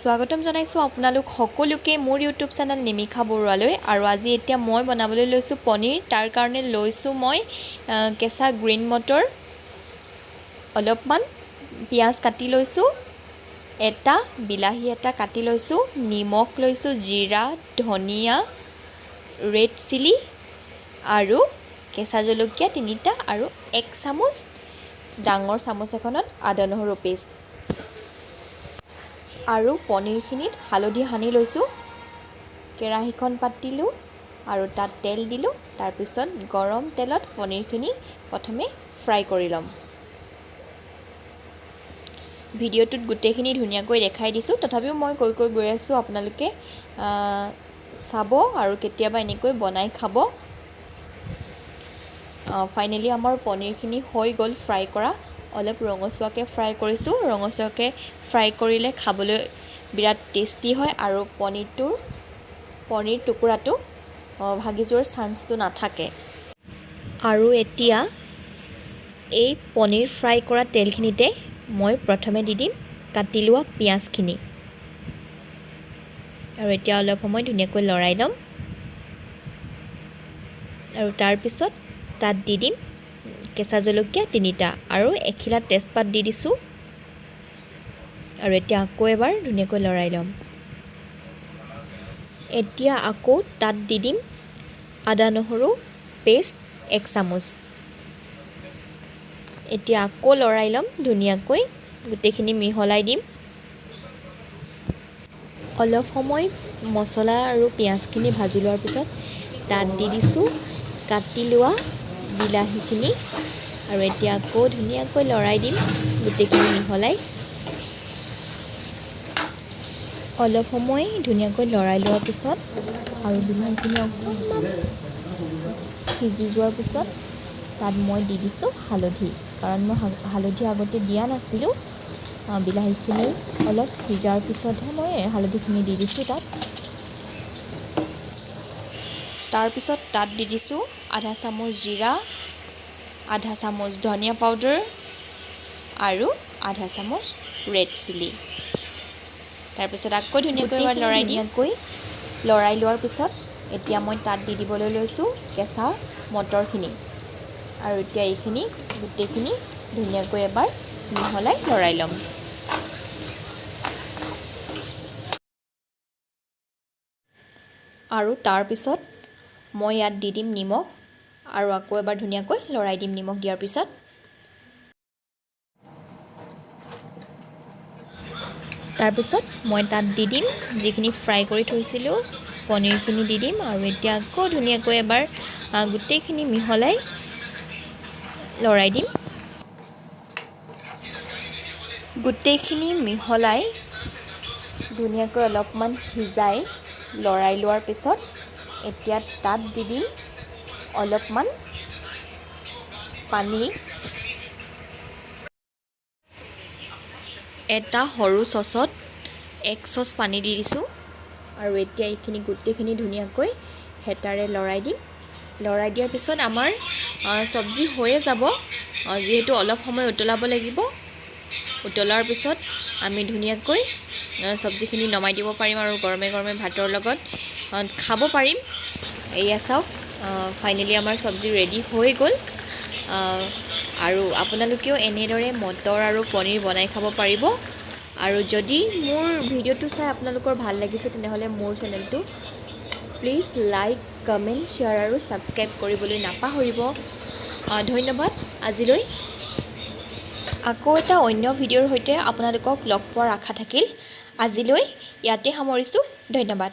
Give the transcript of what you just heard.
স্বাগতম জনাইছোঁ আপোনালোক সকলোকে মোৰ ইউটিউব চেনেল নিমিষা বৰুৱালৈ। আৰু আজি এতিয়া মই বনাবলৈ লৈছোঁ পনীৰ। তাৰ কাৰণে লৈছোঁ মই কেঁচা গ্ৰীণ মটৰ, অলপমান পিঁয়াজ কাটি লৈছোঁ, এটা বিলাহী এটা কাটি লৈছোঁ, নিমখ লৈছোঁ, জিৰা, ধনিয়া, ৰেড চিলি আৰু কেঁচা জলকীয়া 3টা আৰু 1 চামুচ ডাঙৰ চামুচ এখনত আদা নহৰু পেষ্ট আৰু পনীৰখিনিত হালধি সানি লৈছোঁ। কেৰাহীখন পাতিলোঁ আৰু তাত তেল দিলোঁ। তাৰপিছত গৰম তেলত পনীৰখিনি প্ৰথমে ফ্ৰাই কৰি ল'ম। ভিডিঅ'টোত গোটেইখিনি ধুনীয়াকৈ দেখাই দিছোঁ, তথাপিও মই কৈ কৈ গৈ আছোঁ, আপোনালোকে চাব আৰু কেতিয়াবা এনেকৈ বনাই খাব। ফাইনেলি আমাৰ পনীৰখিনি হৈ গ'ল ফ্ৰাই কৰা। অলপ ৰঙচুৱাকৈ ফ্ৰাই কৰিছোঁ। ৰঙচুৱাকৈ ফ্ৰাই কৰিলে খাবলৈ বিৰাট টেষ্টি হয় আৰু পনীৰ টুকুৰাটো ভাগি যোৱাৰ চান্সটো নাথাকে। আৰু এতিয়া এই পনীৰ ফ্ৰাই কৰা তেলখিনিতে মই প্ৰথমে দি দিম কাটি লোৱা পিঁয়াজখিনি আৰু এতিয়া অলপ সময় ধুনীয়াকৈ লৰাই ল'ম। আৰু তাৰপিছত তাত দি দিম কেঁচা জলকীয়া 3টা আৰু এখিলা তেজপাত দি দিছোঁ। আৰু এতিয়া আকৌ এবাৰ ধুনীয়াকৈ লৰাই ল'ম। এতিয়া আকৌ তাত দি দিম আদা নহৰু পেষ্ট 1 চামুচ। এতিয়া আকৌ লৰাই ল'ম ধুনীয়াকৈ, গোটেইখিনি মিহলাই দিম। অলপ সময় মছলা আৰু পিঁয়াজখিনি ভাজি লোৱাৰ পিছত তাত দি দিছোঁ কাটি লোৱা বিলাহীখিনি আৰু এতিয়া আকৌ ধুনীয়াকৈ লৰাই দিম গোটেইখিনি মিহলাই। অলপ সময় ধুনীয়াকৈ লৰাই লোৱাৰ পিছত আৰু বিলাহীখিনি অকণমান সিজি যোৱাৰ পিছত তাত মই দি দিছোঁ হালধি, কাৰণ মই হালধি আগতে দিয়া নাছিলোঁ। বিলাহীখিনি অলপ সিজাৰ পিছতহে মই হালধিখিনি দি দিছোঁ তাত। তাৰপিছত তাত দি দিছোঁ আধা চামুচ জিৰা, আধা চামুচ ধনিয়া পাউডাৰ আৰু আধা চামুচ ৰেড চিলি। তাৰপিছত আকৌ ধুনীয়াকৈ এবাৰ লৰাই ধুনীয়াকৈ লৰাই লোৱাৰ পিছত এতিয়া মই তাত দি দিবলৈ লৈছোঁ কেঁচা মটৰখিনি আৰু এতিয়া এইখিনি গোটেইখিনি ধুনীয়াকৈ এবাৰ মিহলাই লৰাই ল'ম। আৰু তাৰপিছত মই ইয়াত দি দিম নিমখ আৰু আকৌ এবাৰ ধুনীয়াকৈ লৰাই দিম নিমখ দিয়াৰ পিছত। তাৰপিছত মই তাত দি দিম যিখিনি ফ্ৰাই কৰি থৈছিলোঁ পনীৰখিনি দি দিম আৰু এতিয়া আকৌ ধুনীয়াকৈ এবাৰ গোটেইখিনি মিহলাই লৰাই দিম। গোটেইখিনি মিহলাই ধুনীয়াকৈ অলপমান সিজাই লৰাই লোৱাৰ পিছত এতিয়া তাত দি দিম অলপমান পানী। এটা সৰু চচত 1 চচ পানী দি দিছোঁ আৰু এতিয়া এইখিনি গোটেইখিনি ধুনীয়াকৈ হেতাৰে লৰাই দিম। লৰাই দিয়াৰ পিছত আমাৰ চব্জি হৈয়ে যাব, যিহেতু অলপ সময় উতলাব লাগিব। উতলাৰ পিছত আমি ধুনীয়াকৈ চব্জিখিনি নমাই দিব পাৰিম আৰু গৰমে গৰমে ভাতৰ লগত খাব পাৰিম। এয়া চাওক, ফাইনেলি আমাৰ চব্জি ৰেডি হৈ গ'ল। আৰু আপোনালোকেও এনেদৰে মটৰ আৰু পনীৰ বনাই খাব পাৰিব। আৰু যদি মোৰ ভিডিঅ'টো চাই আপোনালোকৰ ভাল লাগিছে তেনেহ'লে মোৰ চেনেলটো প্লিজ লাইক, কমেণ্ট, শ্বেয়াৰ আৰু ছাবস্ক্ৰাইব কৰিবলৈ নাপাহৰিব। ধন্যবাদ আজিলৈ। আকৌ এটা অন্য ভিডিঅ'ৰ সৈতে আপোনালোকক লগ পোৱাৰ আশা থাকিল। আজিলৈ ইয়াতে সামৰিছোঁ। ধন্যবাদ।